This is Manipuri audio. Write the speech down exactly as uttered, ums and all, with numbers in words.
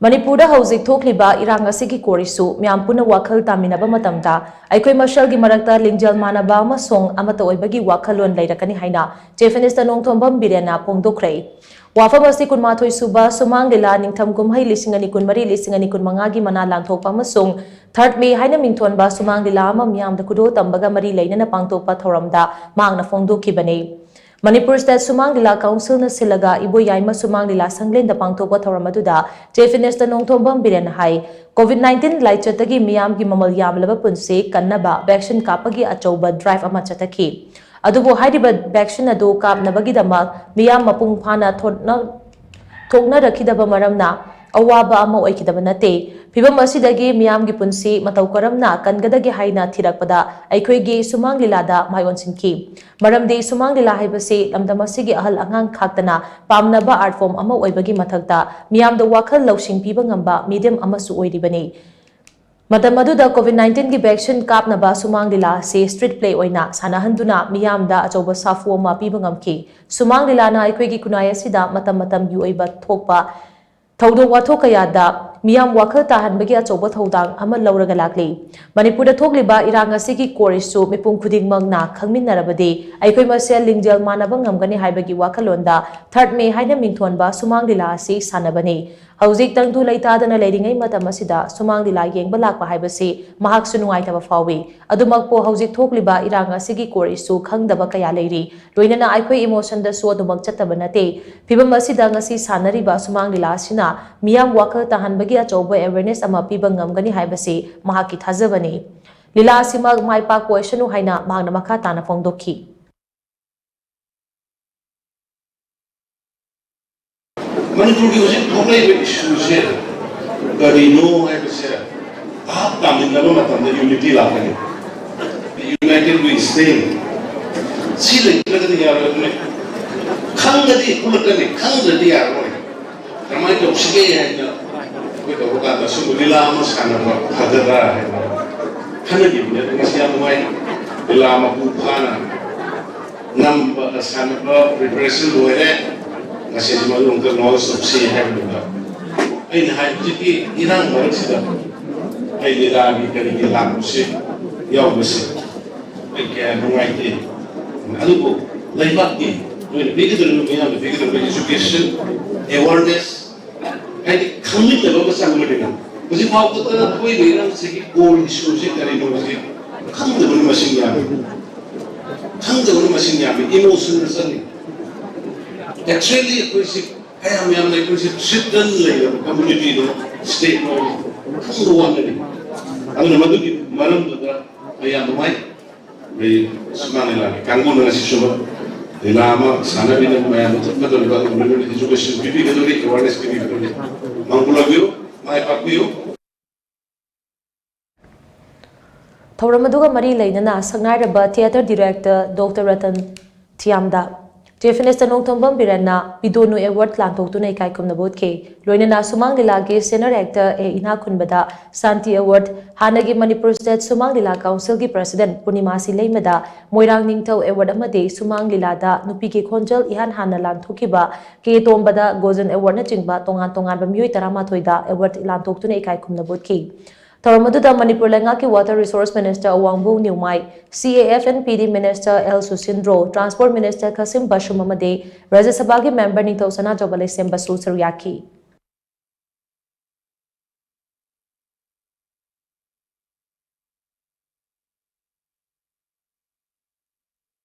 ꯃꯅꯤꯄꯨꯔꯗ ꯍꯧꯖꯤꯛ ꯊꯣꯛꯂꯤꯕ ꯏꯔꯥꯡ ꯑꯁꯤꯒꯤ ꯀꯣꯔꯤꯁꯨ ꯃꯤꯌꯥꯝ ꯄꯨꯟꯅ ꯋꯥꯈꯜ ꯇꯥꯃꯤꯟꯅꯕ ꯃꯇꯝꯗ ꯑꯩꯈꯣꯏ ꯃꯁꯦꯜꯒꯤ ꯃꯔꯛꯇ ꯂꯤꯡꯖꯦꯜ ꯃꯥꯟꯅꯕ ꯑꯃꯁꯨꯡ ꯑꯃꯠꯇ ꯑꯣꯏꯕꯒꯤ ꯋꯥꯈꯜꯂꯣꯟ ꯂꯩꯔꯛꯀꯅꯤ ꯍꯥꯏꯅ ꯆꯤꯐ ꯃꯤꯅꯤꯁꯇꯔ ꯅꯣꯡꯊꯣꯝꯕꯝ ꯕꯤꯔꯦꯟꯅ ꯐꯣꯡꯗꯣꯛꯈ꯭ꯔꯦ꯫ ꯋꯥꯐꯝ ꯑꯁꯤ ꯀꯨꯟꯃꯥꯊꯣꯏ ꯁꯨꯕ ꯁꯨꯃꯥꯡ ꯂꯤꯂꯥ ꯅꯤꯡꯊꯝ ꯀꯨꯝꯍꯩ ꯂꯤꯁꯤꯡ ꯑꯅꯤ ꯀꯨꯟꯃꯔꯤ ꯂꯤꯁꯤꯡ ꯑꯅꯤ ꯀꯨꯟꯃꯉꯥꯒꯤ ꯃꯅꯥ ꯂꯥꯟꯊꯣꯛꯄ ꯑꯃꯁꯨꯡ ꯊꯥꯔꯠ ꯃꯦ ꯍꯥꯏꯅ ꯃꯤꯡꯊꯣꯟꯕ ꯁꯨꯃꯥꯡ ꯂꯤꯂꯥ ꯑꯃ ꯃꯤꯌꯥꯝꯗ ꯈꯨꯗꯣꯜ ꯇꯝꯕꯒ ꯃꯔꯤ ꯂꯩꯅꯅ ꯄꯥꯡꯊꯣꯛꯄ ꯊꯧꯔꯝꯗ ꯃꯍꯥꯛꯅ ꯐꯣꯡꯗꯣꯛꯈꯤꯕꯅꯤ꯫ ꯃꯅꯤꯄꯨꯔ ꯁ꯭ꯇꯦꯠ ꯁꯨꯃꯥꯡ ꯂꯤꯂꯥ ꯀꯥꯎꯟꯁꯤꯜꯅ ꯁꯤꯜꯂꯒ ꯏꯕꯣꯌꯥꯏꯃ ꯁꯨꯃꯥꯡ ꯂꯤꯂꯥ ꯁꯪꯂꯦꯟꯗ ꯄꯥꯡꯊꯣꯛꯄ ꯊꯧꯔꯝ ꯑꯗꯨꯗ ꯆꯤꯐ ꯃꯤꯅꯤꯁꯇꯔ ꯅꯣꯡꯊꯣꯝꯕꯝ ꯕꯤꯔꯦꯟꯅ ꯍꯥꯏ, ꯀꯣꯚꯤꯗ ꯅꯥꯏꯟꯇꯤꯟ ꯂꯥꯏꯆꯠꯇꯒꯤ ꯃꯤꯌꯥꯝꯒꯤ ꯃꯃꯜ ꯌꯥꯝꯂꯕ ꯄꯨꯟꯁꯤ ꯀꯟꯅꯕ ꯚꯦꯛꯁꯤꯟ ꯀꯥꯞꯄꯒꯤ ꯑꯆꯧꯕ ꯗ꯭ꯔꯥꯏꯚ ꯑꯃ ꯆꯠꯊꯈꯤ꯫ ꯑꯗꯨꯕꯨ ꯍꯥꯏꯔꯤꯕ ꯚꯦꯛꯁꯤꯟ ꯑꯗꯨ ꯀꯥꯞꯅꯕꯒꯤꯗꯃꯛ ꯃꯤꯌꯥꯝ ꯃꯄꯨꯡ ꯐꯥꯅ ꯊꯣꯛꯅ-, ꯊꯣꯛꯅꯔꯛꯈꯤꯗꯕ ꯃꯔꯝꯅ ꯑꯋꯥꯕ ꯑꯃ ꯑꯣꯏꯈꯤꯗꯕ ꯅꯠꯇꯦ꯫ ꯐꯤꯚꯝ ꯑꯁꯤꯗꯒꯤ ꯃꯤꯌꯥꯝꯒꯤ ꯄꯨꯟꯁꯤ ꯃꯇꯧ ꯀꯔꯝꯅ ꯀꯟꯒꯗꯒꯦ ꯍꯥꯏꯅ ꯊꯤꯔꯛꯄꯗ ꯑꯩꯈꯣꯏꯒꯤ ꯁꯨꯃꯥꯡ ꯂꯤꯂꯥꯗ ꯃꯥꯏ ꯑꯣꯟꯁꯤꯟꯈꯤ꯫ ꯃꯔꯝꯗꯤ ꯁꯨꯃꯥꯡ ꯂꯤꯂꯥ ꯍꯥꯏꯕꯁꯤ ꯂꯝꯗꯝ ꯑꯁꯤꯒꯤ ꯑꯍꯜ ꯑꯉꯥꯡ ꯈꯥꯛꯇꯅ ꯄꯥꯝꯅꯕ ꯑꯥꯔꯠ ꯐꯣꯔꯝ ꯑꯃ ꯑꯣꯏꯕꯒꯤ ꯃꯊꯛꯇ ꯃꯤꯌꯥꯝꯗ ꯋꯥꯈꯜ ꯂꯧꯁꯤꯡ ꯄꯤꯕ ꯉꯝꯕ ꯃꯤꯗꯤꯌꯝ ꯑꯃꯁꯨ ꯑꯣꯏꯔꯤꯕꯅꯤ꯫ ꯃꯇꯝ ꯑꯗꯨꯗ ꯀꯣꯚꯤꯗ ꯅꯥꯏꯟꯇꯤꯟꯒꯤ ꯚꯦꯛꯁꯤꯟ ꯀꯥꯞꯅꯕ ꯁꯨꯃꯥꯡ ꯂꯤꯂꯥ ꯑꯁꯤ ꯁ꯭ꯇ꯭ꯔꯤꯠ ꯄ꯭ꯂꯦ ꯑꯣꯏꯅ ꯁꯥꯟꯅꯍꯟꯗꯨꯅ ꯃꯤꯌꯥꯝꯗ ꯑꯆꯧꯕ ꯁꯥꯐꯨ ꯑꯃ ꯄꯤꯕ ꯉꯝꯈꯤ꯫ ꯁꯨꯃꯥꯡ ꯂꯤꯂꯥꯅ ꯑꯩꯈꯣꯏꯒꯤ ꯈꯨꯟꯅꯥꯏ ꯑꯁꯤꯗ ꯃꯇꯝ ꯃꯇꯝꯒꯤ ꯑꯣꯏꯕ ꯊꯣꯛꯄ ꯊꯧꯗꯣꯛ ꯋꯥꯊꯣꯛ ꯀꯌꯥꯗ ꯃꯤꯌꯥꯝ ꯋꯥꯈꯜ ꯇꯥꯍꯟꯕꯒꯤ ꯑꯆꯧꯕ ꯊꯧꯗꯥꯡ ꯑꯃ ꯂꯧꯔꯒ ꯂꯥꯛꯂꯤ꯫ ꯃꯅꯤꯄꯨꯔꯗ ꯊꯣꯛꯂꯤꯕ ꯏꯔꯥꯡ ꯑꯁꯤꯒꯤ ꯀꯣꯔꯤꯁꯁꯨ ꯃꯤꯄꯨꯝ ꯈꯨꯗꯤꯡꯃꯛꯅ ꯈꯪꯃꯤꯟꯅꯔꯕꯗꯤ ꯑꯩꯈꯣꯏ ꯃꯁꯦꯜ ꯂꯤꯡꯖꯦꯜ ꯃꯥꯟꯅꯕ ꯉꯝꯒꯅꯤ ꯍꯥꯏꯕꯒꯤ ꯋꯥꯈꯜꯂꯣꯟꯗ ꯊꯥꯔꯠ ꯃꯦ ꯍꯥꯏꯅ ꯃꯤꯡꯊꯣꯟꯕ ꯁꯨꯃꯥꯡ ꯂꯤꯂꯥ ꯑꯁꯤ ꯁꯥꯟꯅꯕꯅꯤ꯫ ꯍꯧꯖꯤꯛ ꯇꯪꯗꯨ ꯂꯩꯇꯥꯗꯅ ꯂꯩꯔꯤꯉꯩ ꯃꯇꯝ ꯑꯁꯤꯗ ꯁꯨꯃꯥꯡ ꯂꯤꯂꯥ ꯌꯦꯡꯕ ꯂꯥꯛꯄ ꯍꯥꯏꯕꯁꯤ ꯃꯍꯥꯛꯁꯨ ꯅꯨꯡꯉꯥꯏꯇꯕ ꯐꯥꯎꯏ꯫ ꯑꯗꯨꯃꯛꯄꯨ ꯍꯧꯖꯤꯛ ꯊꯣꯛꯂꯤꯕ ꯏꯔꯥꯡ ꯑꯁꯤꯒꯤ ꯀꯣꯔꯤꯁꯁꯨ ꯈꯪꯗꯕ ꯀꯌꯥ ꯂꯩꯔꯤ꯫ ꯂꯣꯏꯅꯅ ꯑꯩꯈꯣꯏ ꯏꯃꯣꯁꯟꯗꯁꯨ ꯑꯗꯨꯃꯛ ꯆꯠꯇꯕ ꯅꯠꯇꯦ꯫ ꯐꯤꯚꯝ ꯑꯁꯤꯗ ꯉꯁꯤ ꯁꯥꯟꯅꯔꯤꯕ ꯁꯨꯃꯥꯡ ꯂꯤꯂꯥ ꯑꯁꯤꯅ ꯃꯤꯌꯥꯝ ꯋꯥꯈꯜ ꯇꯥꯍꯟꯕꯒꯤ ꯑꯆꯧꯕ ꯑꯦꯋꯦꯔꯅꯦꯁ ꯑꯃ ꯄꯤꯕ ꯉꯝꯒꯅꯤ ꯍꯥꯏꯕꯁꯤ ꯃꯍꯥꯛꯀꯤ ꯊꯥꯖꯕꯅꯤ꯫ ꯂꯤꯂꯥ ꯑꯁꯤꯃꯛ ꯃꯥꯏ ꯄꯥꯛꯄ ꯑꯣꯏꯁꯅꯨ ꯍꯥꯏꯅ ꯃꯍꯥꯛꯅ ꯃꯈꯥ ꯇꯥꯅ ꯐꯣꯡꯗꯣꯛꯈꯤ꯫ ꯃꯅꯤꯄꯨꯔꯒꯤ ꯍꯧꯖꯤꯛ ꯊꯣꯛꯂꯛꯏꯕ ꯏꯁꯨꯁꯦ ꯀꯔꯤꯅꯣ ꯍꯥꯏꯕꯁꯦ ꯚꯥꯞ ꯇꯥꯃꯤꯟꯅꯕ ꯃꯇꯝꯗ ꯌꯨꯅꯤꯇꯤ ꯂꯥꯛꯀꯅꯤ꯫ United we stand꯫ ꯁꯤ ꯂꯩꯇ꯭ꯔꯒꯗꯤ ꯌꯥꯔꯣꯏ꯫ ꯑꯗꯨꯅ ꯈꯪꯉꯗꯤ ꯄꯨꯜꯂꯛꯀꯅꯤ, ꯈꯪꯗ꯭ꯔꯗꯤ ꯌꯥꯔꯣꯏ꯫ ꯀꯃꯥꯏꯅ ꯇꯧꯁꯤꯒꯦ ꯍꯥꯏꯅ ꯑꯩꯈꯣꯏ ꯇꯧꯕ ꯀꯥꯟꯗ ꯁꯨꯝꯕ ꯂꯤꯂꯥ ꯑꯃ ꯁꯥꯟꯅꯕ ꯐꯒꯗ꯭ꯔꯥ ꯍꯥꯏꯅ ꯈꯟꯅꯈꯤꯕꯅꯦ꯫ ꯑꯗꯨ ꯉꯁꯤ ꯌꯥꯝ ꯅꯨꯡꯉꯥꯏ꯫ ꯂꯤꯂꯥ ꯃꯄꯨꯡ ꯐꯥꯅ ꯅꯝꯕ, ꯁꯥꯟꯅꯕ, ꯄ꯭ꯔꯤꯄꯦꯔꯦꯁꯟ ꯂꯣꯏꯔꯦ꯫ ꯉꯁꯤꯁꯤ ꯃꯔꯨ ꯑꯃꯨꯛꯇ ꯅꯣꯂꯦꯖ ꯇꯧꯁꯤ ꯍꯥꯏꯕꯗꯨꯗ ꯑꯩꯅ ꯍꯥꯏ, ꯍꯧꯖꯤꯛꯀꯤ ꯏꯔꯥꯡ ꯃꯔꯛꯁꯤꯗ ꯑꯩ ꯂꯤꯂꯥꯒꯤ ꯀꯔꯤꯒꯤ ꯂꯥꯛꯄꯁꯤ, ꯌꯥꯎꯕꯁꯤ ꯑꯩ ꯀꯌꯥ ꯅꯨꯡꯉꯥꯏꯇꯦ꯫ ꯑꯗꯨꯕꯨ ꯂꯩꯕꯥꯛꯀꯤ ꯅꯣꯏꯅ ꯄꯤꯒꯗꯧꯔꯤꯕ, ꯃꯤꯌꯥꯝꯅ ꯄꯤꯒꯗꯧꯔꯤꯕ education, awareness, ꯍꯥꯏꯗꯤ ꯈꯪꯃꯤꯟꯅꯕ ꯑꯃ ꯆꯪꯕꯅꯤꯅ, ꯍꯧꯖꯤꯛ ꯐꯥꯎꯕꯗ ꯊꯣꯛꯏꯕ ꯏꯔꯥꯡꯁꯤꯒꯤ core issue ꯁꯤ ꯀꯔꯤꯅꯣ ꯍꯧꯖꯤꯛ ꯈꯪꯗꯕꯅ ꯃꯁꯤꯡ ꯌꯥꯝꯃꯤ꯫ ꯈꯪꯗꯕꯅ ꯃꯁꯤꯡ ꯌꯥꯝꯃꯤ꯫ Emotion ꯆꯪꯉꯤ꯫ Actually ꯑꯩꯈꯣꯏꯁꯤ ꯀꯌꯥꯝ ꯌꯥꯝꯅ ꯑꯩꯈꯣꯏꯁꯤ ꯁꯤꯠꯇꯅ ꯂꯩꯔꯕ community ꯅꯣ, state ꯅꯣ, ꯈꯪꯕ ꯋꯥꯠꯅꯔꯤ꯫ ꯑꯗꯨꯅ ꯃꯗꯨꯒꯤ ꯃꯔꯝꯗꯨꯗ ꯑꯩ ꯌꯥꯝ ꯅꯨꯡꯉꯥꯏ꯫ ꯑꯩ ꯁꯨꯃꯥꯡ ꯂꯤꯂꯥꯒꯤ ꯀꯥꯡꯕꯨꯅ ꯉꯁꯤꯁꯨ ꯂꯤꯂꯥ ꯑꯃ ꯁꯥꯟꯅꯕꯤꯅ ꯃꯌꯥꯝꯗ ꯆꯠꯀꯗꯧꯔꯤꯕ ꯑꯗꯨꯒꯨꯝꯂꯕ education ꯄꯤꯕꯤꯒꯗꯧꯔꯤ, awareness ꯄꯤꯕꯤꯒꯗꯧꯔꯤ꯫ ꯃꯪꯒꯣꯜ ꯑꯣꯏꯕꯤꯌꯨ, ꯃꯥꯏ ꯄꯥꯛꯄꯤꯌꯨ꯫ ꯊꯧꯔꯝ ꯑꯗꯨꯒ ꯃꯔꯤ ꯂꯩꯅꯅ ꯁꯛꯅꯥꯏꯔꯕ theatre director Doctor Ratan ꯊꯤꯌꯥꯝꯗ, Chief Minister Nongthombam ꯕꯤꯔꯦꯟꯅ ꯄꯤꯗꯣꯅꯨ award ꯂꯥꯟꯊꯣꯛꯇꯨꯅ ꯏꯀꯥꯏ ꯈꯨꯝꯅꯕ ꯎꯠꯈꯤ꯫ ꯂꯣꯏꯅꯅ ꯁꯨꯃꯥꯡ ꯂꯤꯂꯥꯒꯤ senior actor ꯑꯦ ꯏꯅꯥꯈꯨꯟꯕꯗ ꯁꯥꯟꯇꯤ award, ꯍꯥꯟꯅꯒꯤ ꯃꯅꯤꯄꯨꯔ state ꯁꯨꯃꯥꯡ ꯂꯤꯂꯥ council ꯒꯤ president ꯄꯨꯔꯅꯤꯃꯥ ꯁꯤꯂꯩꯃꯗ ꯃꯣꯏꯔꯥꯡ ꯅꯤꯡꯊꯧ award ꯑꯃꯗꯤ ꯁꯨꯃꯥꯡ ꯂꯤꯂꯥꯗ ꯅꯨꯄꯤꯒꯤ ꯈꯣꯟꯖꯦꯜ ꯏꯍꯥꯟ ꯍꯥꯟꯅ ꯂꯥꯟꯊꯣꯛꯈꯤꯕ ꯀꯦ ꯇꯣꯝꯕꯗ Golden Award ꯅꯆꯤꯡꯕ ꯇꯣꯉꯥꯟ ꯇꯣꯉꯥꯟꯕ ꯃꯤꯑꯣꯏ ꯇꯔꯥꯃꯥꯊꯣꯏꯗ award ꯂꯥꯟꯊꯣꯛꯇꯨꯅ ꯏꯀꯥꯏ ꯈꯨꯝꯅꯕ ꯎꯠꯈꯤ꯫ ꯊꯧꯔꯝ ꯑꯗꯨꯗ ꯃꯅꯤꯄꯨꯔ ꯂꯩꯉꯥꯛꯀꯤ Water Resource Minister ꯑꯋꯥꯡꯕꯨꯡ ꯅꯤꯎꯃꯥꯏ, C A F and P D Minister L Susindro, Transport Minister Khashim Vashum ꯑꯃꯗꯤ ꯔꯥꯖ꯭ꯌ ꯁꯚꯥꯒꯤ member ꯅꯤꯡꯊꯧ ꯁꯅꯥꯖꯥꯎꯕ ꯂꯩꯁꯦꯝꯕꯁꯨ ꯁꯔꯨꯛ ꯌꯥꯈꯤ꯫